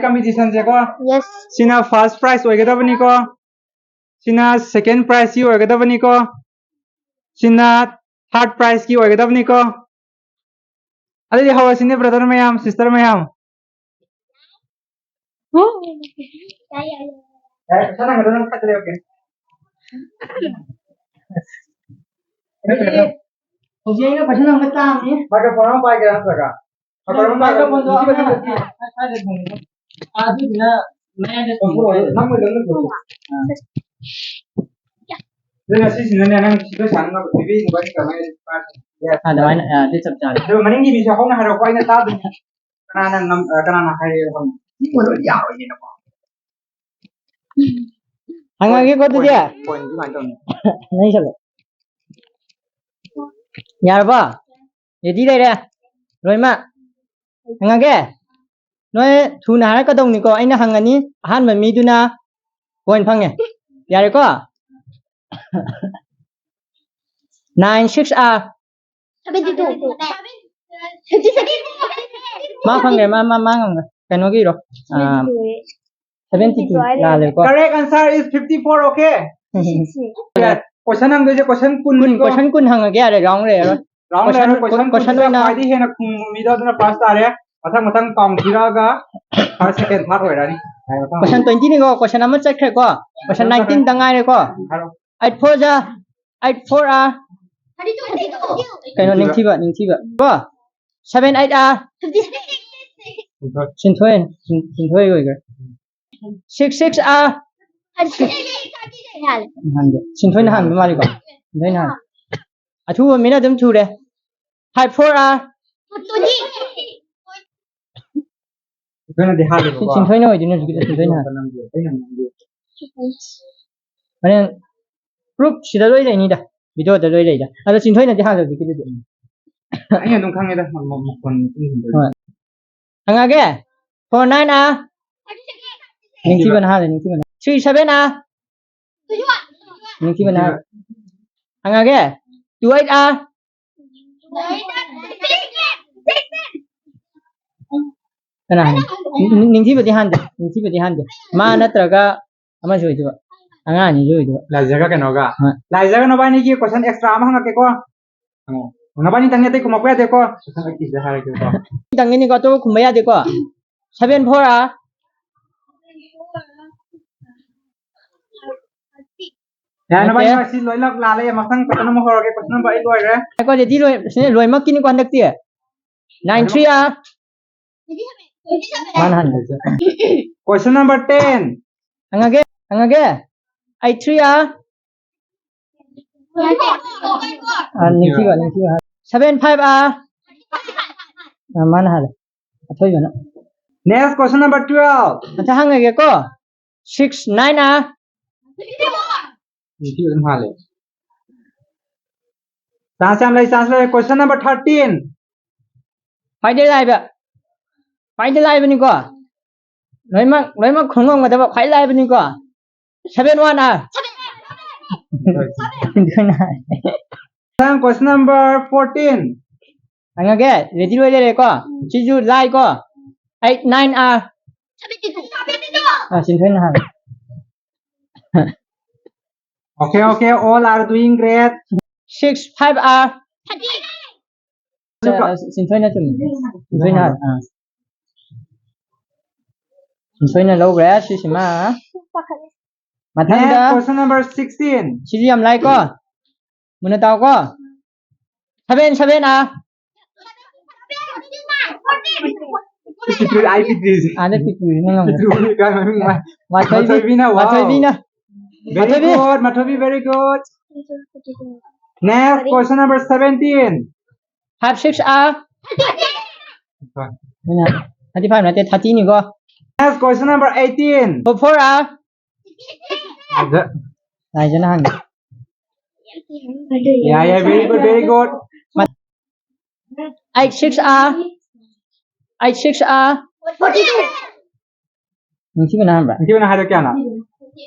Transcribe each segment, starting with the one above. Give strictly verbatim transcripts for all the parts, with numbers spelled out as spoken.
competition ꯁꯦꯀꯣ, Yes. ꯁꯤꯅ first prize ꯑꯣꯏꯒꯗꯕꯅꯤꯀꯣ, ꯁꯤꯅ second prize ꯀꯤ ꯑꯣꯏꯒꯗꯕꯅꯤꯀꯣ, ꯁꯤꯅ third prize ꯀꯤ ꯑꯣꯏꯒꯗꯕꯅꯤꯀꯣ꯫ ꯑꯗꯨꯗꯤ ꯍꯧꯔꯁꯤꯅꯦ brother ꯃꯌꯥꯝ, sister ꯃꯌꯥꯝ꯫ ꯑꯦ, ꯄꯩꯁꯥ ꯅꯪꯒꯗ꯭ꯔꯣ? ꯅꯪ ꯈꯛꯇ ꯂꯩꯔꯛꯀꯦ꯫ ꯍꯧꯖꯤꯛ ꯑꯩꯅ ꯄꯩꯁꯥ ꯅꯪꯕ ꯇꯥꯕꯅꯤ꯫ Microphone ꯑꯃ ꯄꯥꯏꯒꯦꯔꯥ ꯅꯠꯇ꯭ꯔꯒ? Microphone ꯄꯥꯏꯒꯦꯔꯥ? Microphone ꯗꯣ ꯅꯨꯄꯤ ꯑꯃ ꯃꯆꯥ ꯅꯠꯇꯦ꯫ ꯁ꯭ꯋꯥꯏꯗ ꯊꯝꯃꯦ꯫ ꯑꯗꯨꯗꯨꯅ ꯃꯌꯥꯏꯗ ꯄꯨꯔꯛꯑꯣ, ꯅꯪ ꯑꯣꯏꯅ ꯑꯗꯨꯝ ꯄꯨꯔꯛꯑꯣ꯫ ꯑꯗꯨꯅ ꯁꯤꯁꯤꯅꯅꯦ, ꯅꯪ ꯁꯤꯗ ꯁꯥꯟꯅꯅꯕ ꯄꯤꯕꯤꯅꯕ ꯀꯃꯥꯏꯅ? ꯑꯗꯨꯃꯥꯏꯅ ꯑꯗꯨ ꯆꯞ ꯆꯥꯔꯦ꯫ ꯑꯗꯨꯒ ꯃꯅꯤꯡꯒꯤ ꯃꯤꯁꯨ ꯍꯧꯅ ꯍꯥꯏꯔꯛꯑꯣꯀꯣ, ꯑꯩꯅ ꯇꯥꯗꯣꯏꯅꯦ꯫ ꯀꯅꯥꯅ ꯉꯝ-, ꯑ, ꯀꯅꯥꯅ ꯍꯥꯏꯔꯛꯑꯦ ꯈꯪꯕ? ꯁꯤ ꯀꯣꯟꯗꯣ ꯌꯥꯔꯣꯏꯅꯦꯀꯣ꯫ ꯍꯪꯉꯒꯦꯀꯣ ꯑꯗꯨꯗꯤ꯫ Point ꯑꯗꯨꯃꯥꯏꯅ ꯇꯧꯅꯤ꯫ ꯅꯪ ꯆꯠꯂꯣ꯫ ꯌꯥꯔꯕꯣ? Ready ꯂꯩꯔꯦ꯫ ꯂꯣꯏꯃꯛ꯫ ꯍꯪꯉꯒꯦ꯫ ꯅꯣꯏ ꯊꯨꯅ ꯍꯥꯏꯔꯛꯀꯗꯧꯅꯤꯀꯣ꯫ ꯑꯩꯅ ꯍꯪꯉꯅꯤ꯫ ꯑꯍꯥꯟꯕ ꯃꯤꯗꯨꯅ point ꯐꯪꯉꯦ꯫ ꯌꯥꯔꯦꯀꯣ? Nine six are Seventy two. Fifty six. ꯃꯥ ꯐꯪꯈ꯭ꯔꯦ, ꯃꯥ ꯃꯥ ꯃꯥ ꯉꯝꯈ꯭ꯔꯦ꯫ ꯀꯩꯅꯣꯒꯤꯔꯣ? ꯑꯥ, seventy two ꯂꯥꯜꯂꯦꯀꯣ꯫ Correct answer is fifty four, okay? Question ꯍꯪꯗꯣꯏꯁꯦ question ꯀꯨꯟ꯫ ꯀꯨꯟ, question ꯀꯨꯟ ꯍꯪꯉꯒꯦ ꯌꯥꯔꯦ, round ꯂꯩꯔꯔꯣꯏ꯫ Round Question ꯂꯩꯔꯔꯣꯏ, question question ꯀꯨꯟꯗ ꯑꯣꯏꯅ ꯈ꯭ꯋꯥꯏꯗꯒꯤ ꯍꯦꯟꯅ ꯈꯨꯝꯕ ꯃꯤꯗꯣ ꯑꯗꯨꯅ first ꯇꯥꯔꯦ꯫ ꯃꯊꯪ ꯃꯊꯪ count ꯊꯤꯔꯛꯑꯒ first, second, third ꯑꯣꯏꯔꯅꯤ꯫ ꯍꯥꯏꯔꯣ, ꯃꯊꯪ꯫ Question twenty ꯅꯤꯀꯣ, question ꯑꯃ ꯆꯠꯈ꯭ꯔꯦꯀꯣ, question nineteen ꯇ ꯉꯥꯏꯔꯦꯀꯣ꯫ ꯍꯥꯏꯔꯣ꯫ Eight four ꯖꯥ, eight four ꯑꯥ, ꯀꯩꯅꯣ ꯅꯤꯡꯊꯤꯕ, ꯅꯤꯡꯊꯤꯕ ꯀꯣ, seven eight ꯑꯥ, ꯁꯤꯟꯊꯣꯏ, ꯁꯤꯟ-, ꯁꯤꯟꯊꯣꯏ ꯑꯣꯏꯈ꯭ꯔꯦ꯫ Six six ꯑꯥ, ꯍꯟꯗꯦ꯫ ꯁꯤꯟꯊꯣꯏꯅ ꯍꯥꯟꯕ ꯃꯥꯜꯂꯤꯀꯣ? ꯁꯤꯟꯊꯣꯏꯅ ꯍꯥꯟ-, ꯑꯊꯨꯕ ꯃꯤꯅ ꯑꯗꯨꯝ ꯊꯨꯔꯦ꯫ Five four ꯑꯥ, ꯑꯩꯈꯣꯏꯅꯗꯤ ꯍꯥꯜꯂꯦꯕꯀꯣ꯫ ꯁꯤꯟꯊꯣꯏꯅ ꯑꯣꯏꯗꯣꯏꯅꯦ ꯍꯧꯖꯤꯛꯀꯤꯗꯣ, ꯁꯤꯟꯊꯣꯏꯅ ꯍꯥꯟ-, ꯑꯩꯅ ꯉꯝꯗꯦ꯫ ꯍꯣꯔꯦꯟ proof ꯁꯤꯗ ꯂꯣꯏ ꯂꯩꯅꯤꯗ, video ꯗ ꯂꯣꯏ ꯂꯩꯗ꯫ ꯑꯗꯣ ꯁꯤꯟꯊꯣꯏꯅꯗꯤ ꯍꯥꯜꯂꯦ ꯍꯧꯖꯤꯛꯀꯤꯗꯨꯗꯤ꯫ ꯑꯩ ꯑꯗꯨꯝ ꯈꯪꯉꯦꯗ, ꯃ-, ꯃ-, ꯃꯈꯣꯟ ꯃꯇꯨꯡ ꯏꯟꯗꯣꯏꯅꯦ꯫ ꯍꯣꯏ꯫ ꯍꯪꯉꯒꯦ꯫ Four nine ꯑꯥ, ꯅꯤꯡꯊꯤꯕꯅ ꯍꯥꯜꯂꯦ, ꯅꯤꯡꯊꯤꯕꯅ꯫ Three seven ꯑꯥ, ꯅꯤꯡꯊꯤꯕꯅ ꯍꯥꯜꯂꯦ꯫ ꯍꯪꯉꯒꯦ꯫ Two eight ꯑꯥ, ꯀꯅꯥ ꯍꯥꯟꯅꯤ? ꯅꯤꯡ- ꯅꯤꯡꯊꯤꯕꯗꯤ ꯍꯥꯟꯗꯦ, ꯅꯤꯡꯊꯤꯕꯗꯤ ꯍꯥꯟꯗꯦ꯫ ꯃꯥ ꯅꯠꯇ꯭ꯔꯒ ꯑꯃꯁꯨ ꯑꯣꯏꯗꯣꯏꯕ, ꯑꯉꯥꯡ ꯑꯅꯤꯁꯨ ꯑꯣꯏꯗꯣꯏꯕ꯫ ꯂꯥꯏꯖꯒ ꯀꯩꯅꯣꯒ꯫ ꯍꯣꯏ꯫ ꯂꯥꯏꯖꯒ ꯅꯕꯥꯅꯤꯒꯤ question extra ꯑꯃ ꯍꯪꯉꯛꯀꯦꯀꯣ꯫ ꯍꯪꯉꯣ꯫ ꯅꯕꯥꯅꯤꯇꯪꯅꯤ, ꯑꯇꯩ ꯈꯨꯝꯃꯛꯄ ꯌꯥꯗꯦꯀꯣ꯫ ꯈꯤꯇꯪꯅꯤꯀꯣ, ꯑꯇꯣꯞꯄ ꯈꯨꯝꯕ ꯌꯥꯗꯦꯀꯣ꯫ Seven four ꯑꯥ? ꯌꯥꯔꯦ, ꯅꯕꯥꯅꯤ ꯅꯠꯇꯦ꯫ ꯉꯁꯤ ꯂꯣꯏꯅꯃꯛ ꯂꯥꯜꯂꯦ꯫ ꯃꯊꯪ question ꯑꯃ ꯍꯧꯔꯒꯦ꯫ Question number eight ꯂꯣꯏꯈ꯭ꯔꯦ꯫ ꯉꯥꯏꯈꯣ, ready ꯂꯣꯏ-, ꯁꯤꯅꯦ ꯂꯣꯏꯃꯛꯀꯤꯅꯤꯀꯣ ꯍꯟꯗꯛꯇꯤ꯫ Nine three ꯑꯥ? ꯃꯥꯅ ꯍꯥꯟꯅ ꯍꯥꯏꯖꯦ꯫ Question number ten꯫ ꯍꯪꯉꯒꯦ, ꯍꯪꯉꯒꯦ꯫ Eight three ꯑꯥ? ꯑꯥ, ꯅꯤꯡꯊꯤꯕ, ꯅꯤꯡꯊꯤꯕ ꯍꯥꯏ꯫ Seven five ꯑꯥ? ꯑꯥ, ꯃꯥꯅ ꯍꯥꯜꯂꯦ꯫ ꯑꯊꯣꯏꯕꯅ꯫ Next question number twelve꯫ ꯃꯊꯪ ꯍꯪꯉꯒꯦꯀꯣ꯫ Six nine ꯑꯥ? ꯅꯤꯡꯊꯤꯕ ꯑꯗꯨꯝ ꯍꯥꯜꯂꯦ꯫ Chance ꯌꯥꯝ ꯂꯩ, chance ꯂꯩ꯫ Question number thirteen꯫ ꯈ꯭ꯋꯥꯏꯗꯩ ꯂꯥꯏꯕ꯫ ꯈ꯭ꯋꯥꯏꯗꯩ ꯂꯥꯏꯕꯅꯤꯀꯣ꯫ ꯂꯣꯏꯅꯃꯛ, ꯂꯣꯏꯅꯃꯛ ꯈꯨꯝ ꯉꯝꯒꯗꯕ ꯈ꯭ꯋꯥꯏ ꯂꯥꯏꯕꯅꯤꯀꯣ꯫ Seven one ꯑꯥ? ꯃꯊꯪ question number fourteen꯫ ꯍꯪꯉꯒꯦ, ready ꯂꯣꯏ ꯂꯩꯔꯦꯀꯣ? ꯁꯤꯁꯨ ꯂꯥꯏꯀꯣ? Eight nine ꯑꯥ? ꯑꯥ, ꯁꯤꯟꯊꯣꯏꯅ ꯍꯪꯉꯦ꯫ Okay, okay, all are doing great. Six five ꯑꯥ? ꯁꯤꯟꯊꯣꯏꯅ ꯆꯨꯝꯃꯤ꯫ ꯁꯤꯟꯊꯣꯏꯅ, ꯑꯥ꯫ ꯁꯤꯟꯊꯣꯏꯅ ꯂꯧꯈ꯭ꯔꯦ ꯁꯤꯁꯤꯃ꯫ ꯃꯊꯪꯗ Next, question number sixteen꯫ ꯁꯤꯁꯨ ꯌꯥꯝ ꯂꯥꯏꯀꯣ꯫ ꯃꯨꯟꯅ ꯇꯥꯎꯀꯣ꯫ Seven seven ꯑꯥ? ꯄꯤꯛꯇ꯭ꯔꯨ, ꯑꯩ ꯄꯤꯛꯇ꯭ꯔꯤꯁꯦ꯫ ꯑꯥꯗ ꯄꯤꯛꯇ꯭ꯔꯤꯁꯤꯅ ꯉꯝꯈ꯭ꯔꯦ꯫ ꯄꯤꯛꯇ꯭ꯔꯨ ꯀꯥꯏ ꯃꯃꯤꯡ ꯃꯥ-, ꯃꯥꯊꯣꯏꯕꯤ꯫ ꯃꯥꯊꯣꯏꯕꯤꯅ, wow꯫ ꯃꯥꯊꯣꯏꯕꯤꯅ꯫ Very ꯃꯥꯊꯣꯏꯕꯤ꯫ Good, ꯃꯥꯊꯣꯏꯕꯤ, very good꯫ Next, question number seventeen꯫ Five six ꯑꯥ? ꯑꯩꯅ thirty five ꯅꯠꯇꯦ, thirty ꯅꯤꯀꯣ꯫ Next, question number eighteen꯫ Four four ꯑꯥ? ꯂꯥꯏꯖꯅ ꯍꯪꯉꯦ꯫ ꯌꯥꯏ, ꯌꯥꯏ, very good, very good꯫ Eight six ꯑꯥ? Eight six ꯑꯥ? ꯅꯤꯡꯊꯤꯕꯅ ꯍꯥꯟꯕ꯭ꯔꯥ? ꯅꯤꯡꯊꯤꯕꯅ ꯍꯥꯏꯗꯣ ꯀꯌꯥꯅꯣ?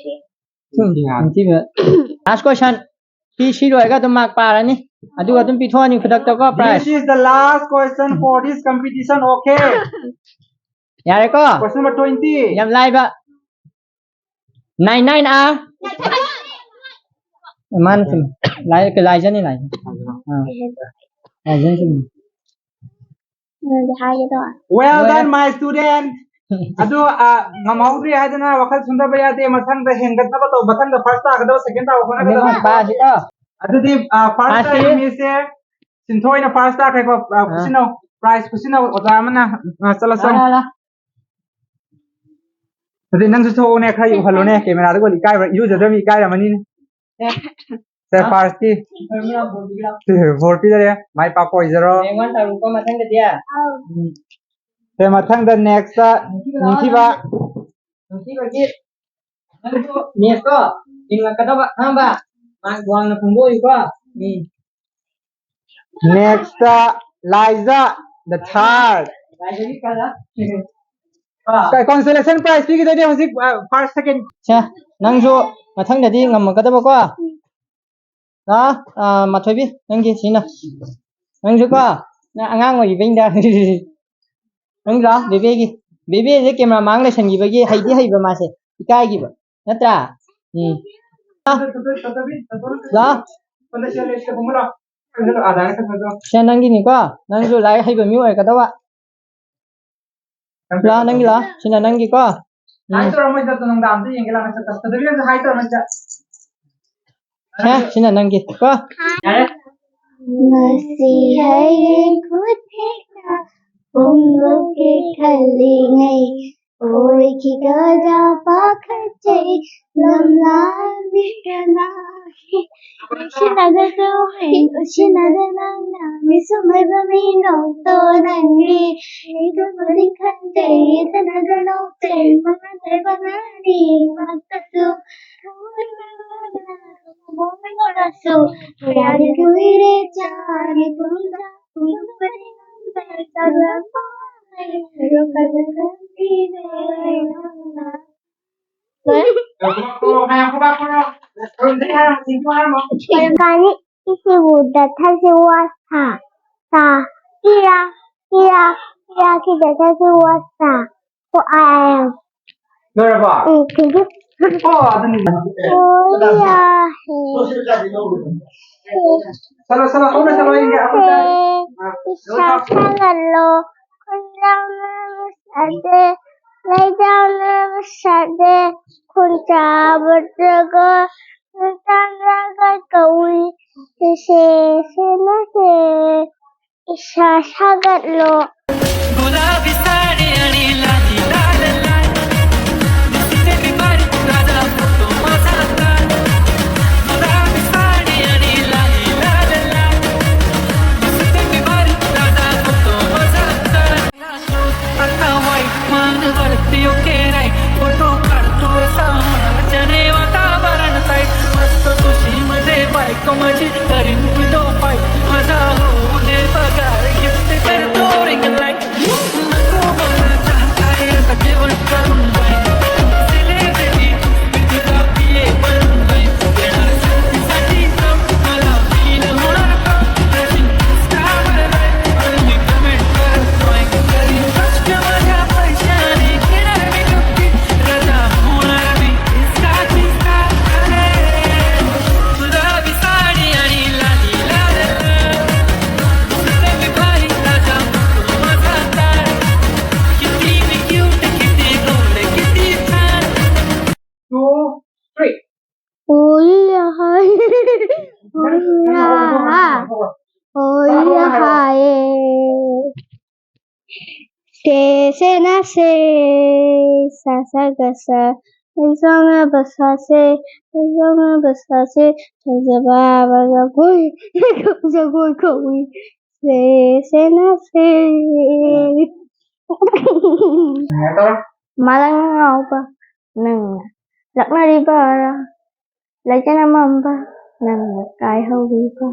ꯁꯨꯝ, ꯅꯤꯡꯊꯤꯕ꯫ Last question꯫ ꯁꯤ, ꯁꯤ ꯂꯣꯏꯔꯒ ꯑꯗꯨꯝ mark ꯄꯥꯔꯅꯤ꯫ ꯑꯗꯨꯒ ꯑꯗꯨꯝ ꯄꯤꯊꯣꯛꯑꯅꯤ ꯈꯨꯗꯛꯇꯀꯣ, prize꯫ This is the last question for this competition, okay? ꯌꯥꯔꯦꯀꯣ? Question number twenty. ꯌꯥꯝ ꯂꯥꯏꯕ. Nine nine are. ꯃꯥꯅ ꯆꯨꯝꯃꯤ. ꯂꯥꯏ-, ꯂꯥꯏꯖꯅꯤ, ꯂꯥꯏꯖꯅꯤ꯫ ꯑꯥ꯫ ꯂꯥꯏꯖꯅꯤ ꯆꯨꯝꯃꯤ꯫ ꯑꯗꯨꯗꯤ ꯍꯥꯏꯒꯦ ꯇꯧꯔ꯫ Well done, my student. ꯑꯗꯨ, ꯑ, ꯉꯝꯍꯧꯗ꯭ꯔꯤ ꯍꯥꯏꯗꯅ ꯋꯥꯈꯜ ꯁꯣꯟꯊꯕ ꯌꯥꯗꯦ꯫ ꯃꯊꯪꯗ ꯍꯦꯟꯒꯠꯅꯕ ꯇꯧ꯫ ꯃꯊꯪꯗ first ꯇꯥꯒꯗꯕ, second ꯇꯥꯕ ꯍꯣꯠꯅꯒꯗꯕ꯫ ꯑꯗꯨꯗꯤ ꯄꯥꯁꯤꯀꯣ꯫ ꯑꯗꯨꯗꯤ, ꯑ, first ꯄꯥꯁꯤ꯫ ꯇꯥꯔꯤꯕ ꯃꯤꯁꯦ ꯁꯤꯟꯊꯣꯏꯅ first ꯇꯥꯈ꯭ꯔꯦꯀꯣ꯫ ꯑ, ꯑꯥ꯫ ꯈꯨꯠꯁꯤꯟꯅꯧ꯫ Prize ꯈꯨꯠꯁꯤꯟꯅꯧ꯫ ꯑꯣꯖꯥ ꯑꯃꯅ, ꯑ, ꯆꯠꯂꯁꯤ꯫ ꯂꯥ, ꯂꯥ, ꯂꯥ꯫ ꯑꯗꯨꯗꯤ ꯅꯪꯁꯨ ꯊꯣꯛꯎꯅꯦ, ꯈꯔ ꯎꯍꯜꯂꯨꯅꯦ꯫ Camera ꯗ ꯎꯍꯜꯂꯨ꯫ ꯏꯀꯥꯏꯕ꯭ꯔꯥ? ꯏꯔꯨꯖꯗ꯭ꯔꯕꯅꯤ, ꯏꯀꯥꯏꯔꯝꯃꯅꯤꯅꯦ꯫ ꯁꯦ, first ꯇꯤ꯫ Four ꯄꯤꯗꯔꯦ꯫ ꯃꯥꯏ ꯄꯥꯛꯄ ꯑꯣꯏꯖꯔꯣ꯫ ꯃꯊꯪꯗꯗꯤ꯫ ꯎꯝ꯫ ꯁꯦ, ꯃꯊꯪꯗ next ꯇ ꯅꯤꯡꯊꯤꯕ꯫ ꯅꯨꯡꯁꯤꯕꯒꯤ ꯅꯪꯁꯨ maths ꯇꯣ ꯆꯤꯡꯉꯛꯀꯗꯕ, ꯈꯪꯉꯕ? Mark ꯋꯥꯡꯅ ꯐꯪꯕ ꯑꯣꯏꯌꯨꯀꯣ꯫ ꯎꯝ꯫ Next ꯇ ꯂꯥꯏꯖ, the third꯫ ꯂꯥꯏꯖꯒꯤ ꯈꯔ꯫ ꯀ-, consolation prize ꯄꯤꯒꯗꯣꯏꯅꯦ ꯍꯧꯖꯤꯛ, ꯑ, first, second꯫ ꯁꯦ, ꯅꯪꯁꯨ ꯃꯊꯪꯗꯗꯤ ꯉꯝꯃꯛꯀꯗꯕꯀꯣ꯫ ꯂꯥ, ꯑ, ꯃꯥꯊꯣꯏꯕꯤ, ꯅꯪꯒꯤ ꯁꯤꯅ꯫ ꯅꯪꯁꯨꯀꯣ, ꯅꯪ ꯑꯉꯥꯡ ꯑꯣꯏꯔꯤꯕꯩꯅꯤꯗ꯫ ꯅꯪ ꯂꯥ, ꯕꯦꯕꯦꯒꯤ꯫ ꯕꯦꯕꯦꯁꯦ camera ꯃꯥꯡ ꯂꯩꯁꯟꯈꯤꯕꯒꯤ ꯍꯩꯗꯤ ꯍꯩꯕ ꯃꯥꯁꯦ, ꯏꯀꯥꯏꯈꯤꯕ꯫ ꯅꯠꯇ꯭ꯔꯥ? ꯎꯝ꯫ ꯂꯥ꯫ ꯁꯦ, ꯅꯪꯒꯤꯅꯤꯀꯣ꯫ ꯅꯪꯁꯨ ꯂꯥꯏꯔꯤꯛ ꯍꯩꯕ ꯃꯤ ꯑꯣꯏꯔꯛꯀꯗꯕ꯫ ꯂꯥ, ꯅꯪꯒꯤ ꯂꯥ꯫ ꯁꯤꯅ ꯅꯪꯒꯤꯀꯣ꯫ ꯎꯝ꯫ Hi ꯇꯧꯔꯝꯃꯣꯏ ꯆꯠꯇꯣ, ꯅꯨꯡꯗꯥꯡ ꯑꯝꯇ ꯌꯦꯡꯒꯦ ꯂꯥꯛꯑꯣ, ꯆꯠꯇꯣ꯫ ꯀꯗꯧꯕꯤ ꯅꯪꯁꯨ hi ꯇꯧꯔꯝꯃꯣꯏ ꯆꯠ꯫ ꯁꯦ, ꯁꯤꯅ ꯅꯪꯒꯤꯀꯣ꯫ ꯌꯥꯔꯦ꯫ ꯉꯁꯤ ꯍꯌꯦꯡ ꯈꯨꯊꯦꯡꯅ ꯐꯣꯡꯗꯣꯛꯀꯦ ꯈꯜꯂꯤꯉꯩ ꯑꯣꯏꯈꯤꯒꯗ꯭ꯔꯥ ꯄꯥꯈꯠꯆꯩ ꯂꯝꯂꯥꯟꯕꯤ ꯀꯅꯥꯒꯤ ꯅꯨꯡꯁꯤꯅꯒꯗꯧ ꯍꯩ ꯎꯁꯤꯅꯗ ꯅꯪꯅ ꯃꯤꯁꯨꯝ ꯑꯣꯏꯕ ꯃꯤꯅꯣꯛꯇꯣ ꯅꯪꯒꯤ ꯃꯤꯗꯨꯕꯨꯗꯤ ꯈꯟꯖꯩ ꯏꯊꯅꯗ ꯅꯣꯛꯆꯩ ꯃꯉꯥ ꯂꯩꯕ ꯉꯥꯅꯤ ꯃꯛꯇꯁꯨ ꯀꯌꯥꯗꯤ ꯀꯨꯏꯔꯦ ꯆꯥꯅꯤ ꯄꯨꯡ ꯀꯥꯅꯤ ꯏꯁꯤꯕꯨꯗ ꯊꯥꯏꯁꯦ ꯋꯥ ꯁꯥ ꯁꯥ ꯏꯔꯥ ꯏꯔꯥ ꯌꯥꯈꯤꯗꯦ, ꯊꯥꯔꯇꯤ ꯋꯥꯠꯁ꯫ ꯀꯣ ꯑꯥꯏ ꯑꯦꯝ꯫ ꯂꯣꯏꯔꯕꯣ? ꯎꯝ, ꯊꯦꯡꯀ꯭ꯌꯨ꯫ ꯑꯣ, ꯑꯗꯨꯅꯤ꯫ ꯑꯣ, ꯌꯥꯍꯦ꯫ ꯆꯠꯂꯣ, ꯆꯠꯂꯣ, ꯍꯧꯅ ꯆꯠꯂꯣ, ꯑꯩ ꯑꯩꯈꯣꯏ ꯇꯥꯔꯦ꯫ ꯏꯁꯥ ꯁꯥꯒꯠꯂꯣ, ꯈꯣꯡꯖꯥꯎꯅ ꯃꯁꯥꯗꯦ, ꯂꯩꯖꯥꯎꯅ ꯃꯁꯥꯗꯦ, ꯈꯣꯟꯖꯥꯕꯗꯒ ꯅꯨꯡꯗꯥꯡꯗꯒ ꯀꯧꯏ, ꯁꯦ, ꯁꯦ, ꯁꯦ, ꯅꯁꯦ꯫ ꯏꯁꯥ ꯁꯥꯒꯠꯂꯣ꯫ गुलाबी साडी आणि लाली लाल लाल, दिसते मी बारीक राजा फोटो माझा काढ. गुलाबी साडी आणि लाली लाल लाल, दिसते मी बारीक राजा फोटो माझा काढ. आता वाईट मान वरती ओके राईट, फोटो काढतो असा होणार जने वातावरण टाईट. मस्त खुशी मध्ये बायको माझी करीन व्हिडिओ फाईट, माझा होऊ दे पगार गिफ्ट करतो रिंग लाईट. नको मला चहा काय आता जेवण करून जाईन. सेलिब्रिटी तू, मी तुझा पीए बनून जाईन. येणार सेल्फीसाठी मला फील होणार का? ड्रेसिंग इंस्टावर लाईक आणि मी कमेंट करत ड्रॉइंग करीन. फर्स्ट माझ्या पैशाने घेणार मेकअप किट, रजा होणार मी इंस्टाची स्टार. गुलाबी साडी आणि लाली लाल, दिसते मी भारी राजा, तू माझा तार. किती मी क्यूट, किती गोड, किती छान. Two, three. होळी आहे, होळी आहे, होळी आहे. से से ना से, सा सा ग सा, संग बसा से, संग बसा से, जगवा बजा कोई, जगवा कोई, से से ना से. ꯃꯥꯂꯪ ꯉꯥꯎꯕ ꯅꯪꯅ ꯂꯛꯅꯔꯤꯕꯔꯥ? ꯂꯩꯇꯅ ꯃꯝꯕ ꯅꯪꯅ ꯀꯥꯏꯍꯧꯔꯤꯕ?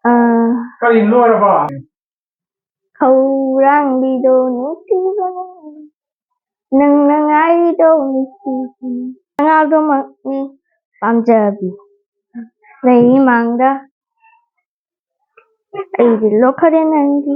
ꯑ, ꯀꯔꯤ ꯂꯣꯏꯔꯕ? ꯈꯧꯔꯥꯡꯕꯤꯗꯣ ꯅꯨꯡꯁꯤꯕ, ꯅꯪꯅ ꯉꯥꯏꯔꯤꯗꯣ ꯅꯨꯡꯁꯤꯕ, ꯃꯉꯥꯜꯗꯨꯃꯛꯅꯤ ꯄꯥꯝꯖꯕꯤ. ꯂꯩ ꯃꯥꯡꯗ ꯑꯩꯗꯤ ꯂꯣꯛꯈꯔꯦ ꯅꯪꯒꯤ꯫